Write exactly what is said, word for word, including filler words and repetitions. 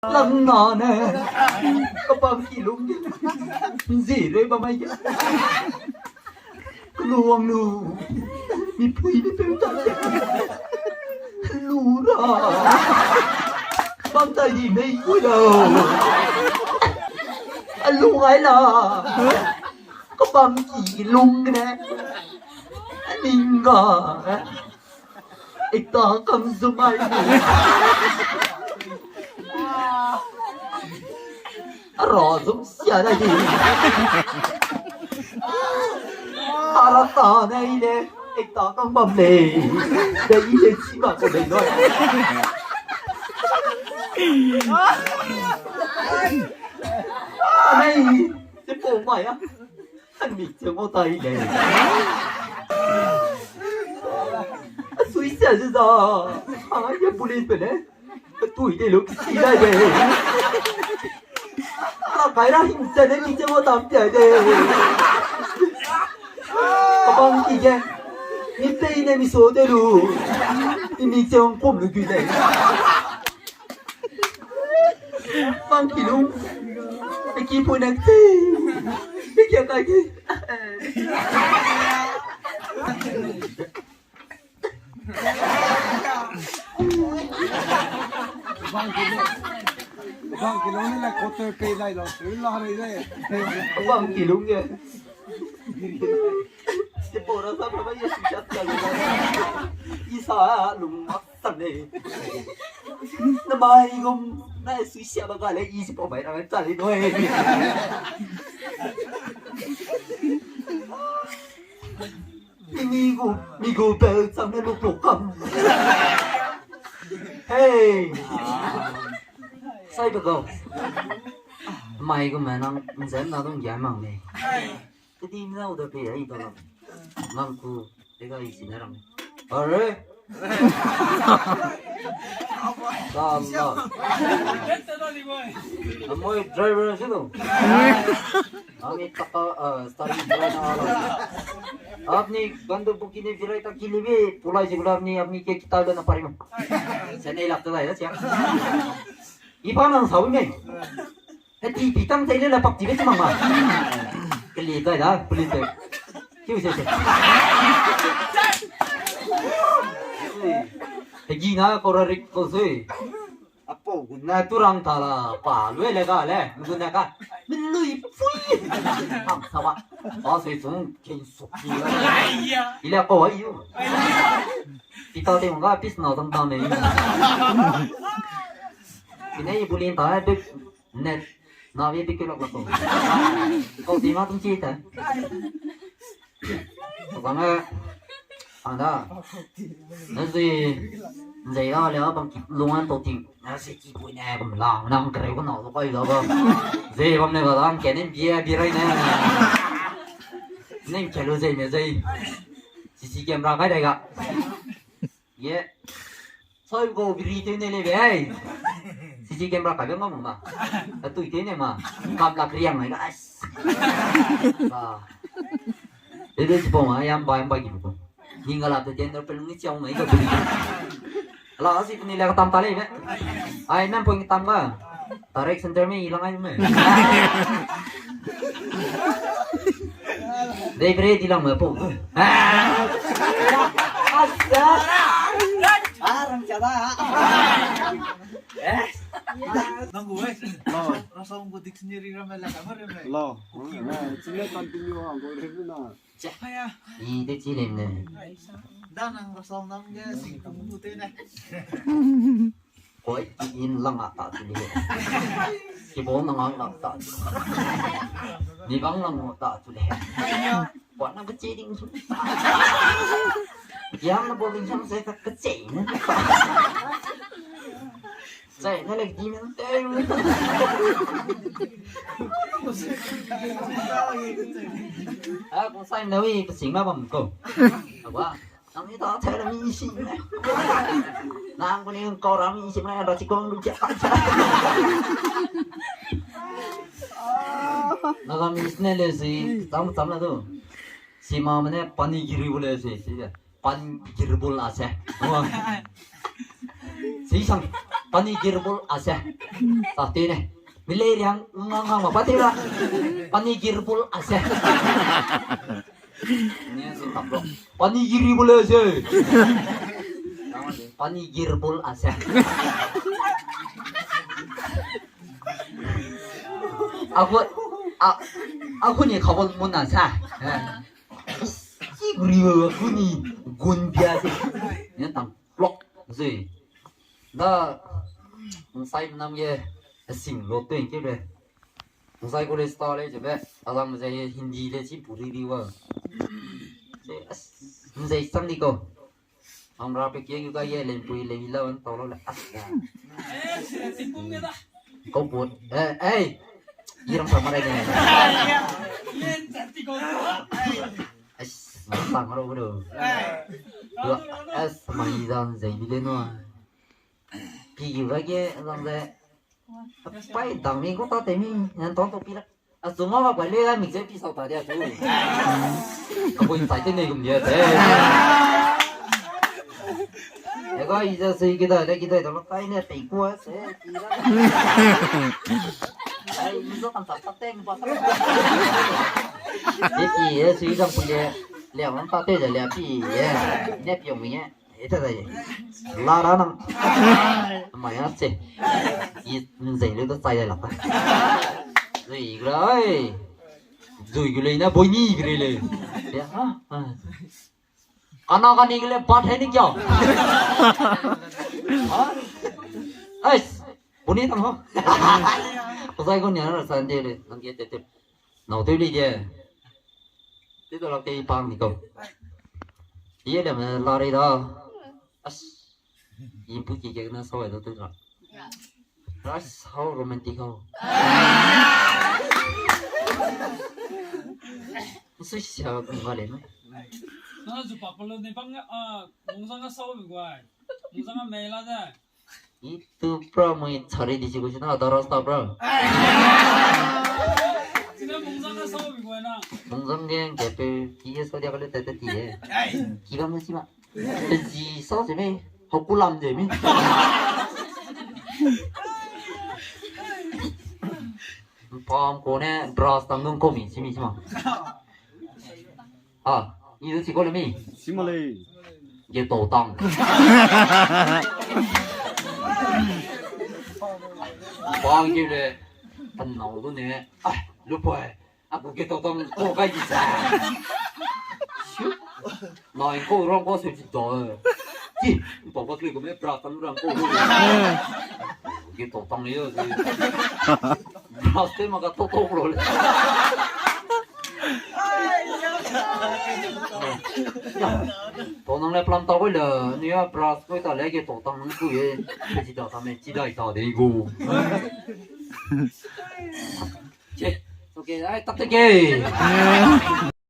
Lang na ne. Kabam ki lung ge. Nzi rei ba mai ge. Keluang lu. Mi pui mi peu ta. Lu ra. Bam ta di mei pui la. A lu gai la. Kabam ki lung ne. Ning ga. Ita kam zu mai. Ara zum sia da di. Ara ta na ile. Ita kam bam le. Da ile chi ba ko le no. Anai, te po mai a. Ani che mo tai le. Sui sia ze za. Ai, ye police pe le. Tui de lo ki si dai de. Ka kai ra hing che ne ni che mo tam pia de. Kabang ki ge. Ni pei ne mi so de lu. Ni mi che ong kom lu gui de. Bang ki lung. Ai ki pui na ki. Ki kia kai ki. Bang ki lung. Bang ki lung ni la quarter pei lai lo. Sui la rei de. Bang ki lung ye. Te pora sa pa ba ye si chat ka lu. Isa lung mak. Tam le. Na mai gum, na sui sia ba ga le, i si pau bai ra ta le noi. Mi gu, mi gu bel cham le lu po kam. Hey. Sai ba go. Mai gum ma nang, nzen na dong ya mang le. Kedi nau da pe ai da lam. Nang ku, te ga i si na ram. Are? Sala. Amoi driver si lo. Ami taka, ah, starting driver na la. Apni gandu buki ne virai ta ki libi, pulai si gula apni, apni ke kita gana pari mo. Sene lak ta lai da sia. I pa nang sau me. Heti pi tang tei le la pak ti be ti mang ma. Keli tai da, peli tai. Kiu se se. Hegi na ko ra rik ko se. Apo gun na tu rang ta la pa lu le ga le, gun na ka. Min lui pui. Ham sa ba. Ba se chung ken sok ki. Ile ko ai yu. Pi ta te ga pis na tang tang ne. Kine i bulin ta, eh, bik net, na bi bik kilok lak ko. Kau ti ma tung chi ta. Bang, eh, ang da. Na zi, nzei da le, bang ki lung an to ting. Na zi ki pui ne, bam lang, nang kere ko na lo kai da ba. Zi bam ne ga da, ang kene bia bi rai ne. Neng kelu zi me zi. C C camera kai dai ga. Ye. Soi go biri tew ne le be ai. C C camera ka be ngam ma. Ka tui tew ne ma. Kap la kriang ai guys. Ba. Ede si po ma yam ba yam ba gi bu. Ning ga la te tender pe lung ni chiang mai ga biri. Ala si ni le ka tam ta le be. Ai nan point tam ga. Direct center me i lang ai me. Dei bre di lang me po. Ah. Asa. Ah, ram cha da. Eh. Nang gu, eh. Lo. Rasong gu dictionary ram me la ka ma ram me. Lo. Chile continue ang gu ram na. Cha. Aya. I de chi le ne. Da nang rasong nang ge sing tung gu te ne. Koi, ki in lang a ta tu le. Ki bo nang ang lang ta tu. Ni bang lang ta tu le. Kua na kechei ding su. Yam na bo ding sam se ka kechei ne. Sai na le di men te. A ko sai na wi pe sing ma bam ko. Awa. Nang ni ta chai ra mi si me. Nang ko ni kau ra mi si me, ra chi kong lu ja. Naga mi sne le si, tam tam na tu. Si ma mene pani giri bole si, si. Pani giri bol la se. Wa. Chi sang, pani girbul ase. Sa te ne. Mile riang ngang ngang ma pa te ra. Pani girbul ase. Pani girbul ase. Pani girbul ase. Aku, a, aku ni kabon mun na sa. Eh. Ki guri aku ni gun bia se. Ni tang. Blok, zui. Da, nsai nam ge, sing lo tui ke be. Nsai college ta le, je be, azang ze Hindi le chi puri di wa. Ze, as, nzei sang di ko. Ang ra pe ke yu ga ye, len pui le hila wan tau lo le, as, ya. Kau put, eh, eh, irang sa marai ne. Ais, ma sang ro ro. Ais, ma i zan zei di le no. Pi yu ga ge zan ze. Pai dang mi ko ta te mi, nan ton to pi la. A su ma ba pai le ga mi ze pi sau ta dia su. A bui tai te ne gum dia te. E ga i ze sui ki da, le ki da, da ma tai ne tei kua se. Ai, i zo kan sa ta teng ba ta. Te pi e, sui zang pu le, le wang ta te le, le pi e. Ne pi yong mi e. E ta dai. La ra nang. Ma ya se. I nzei le da chai dai la ta. Zui gra ai. Zui gu le na boi ni gre le. Ya, ha, ha. Kana kani gele bat hai ni kya? Ha? Ais, buni tang ho. Kozai ko nia ra san de le, nang ke te te. Nau te li de. Te to lak te i pang ni ko. Ye le me la re da. As. I pu ki ke na sa ai da te ra. Ras, how romantic how. Sui sia kung ga le na. Na zu pa palo ne bang a, mungzang a sau bi guai. Mungzang a mei la da. Itu pra mui chari di si ko si na da rasta pra. Sina mungzang a sau bi guai na. Mungzang ge ke pe ki ge sau dia ka le te te ti e. Ki ba mu si ma. Pe zi sau se me. Hau kulam de me. Pam ko ne brush tang nung ko mi si mi si ma. A, i du si ko le mi. Si ma le. Ge to tang. Pam ge le. Tan nau du ne. A, lu poi. A ku ge to tang ko kai di sa. Siu. Na in ko rong ko se di to. Ti, pa pa kli ko me brush tang rang ko. Ge to tang le yo. Brush te ma ka to to lo le. To nang le plan ta ko le, ni a brush ko ta le ge to tang nang ku ye. Chi da ta me, chi da ta de gu. Che, okay, ai tak te ke.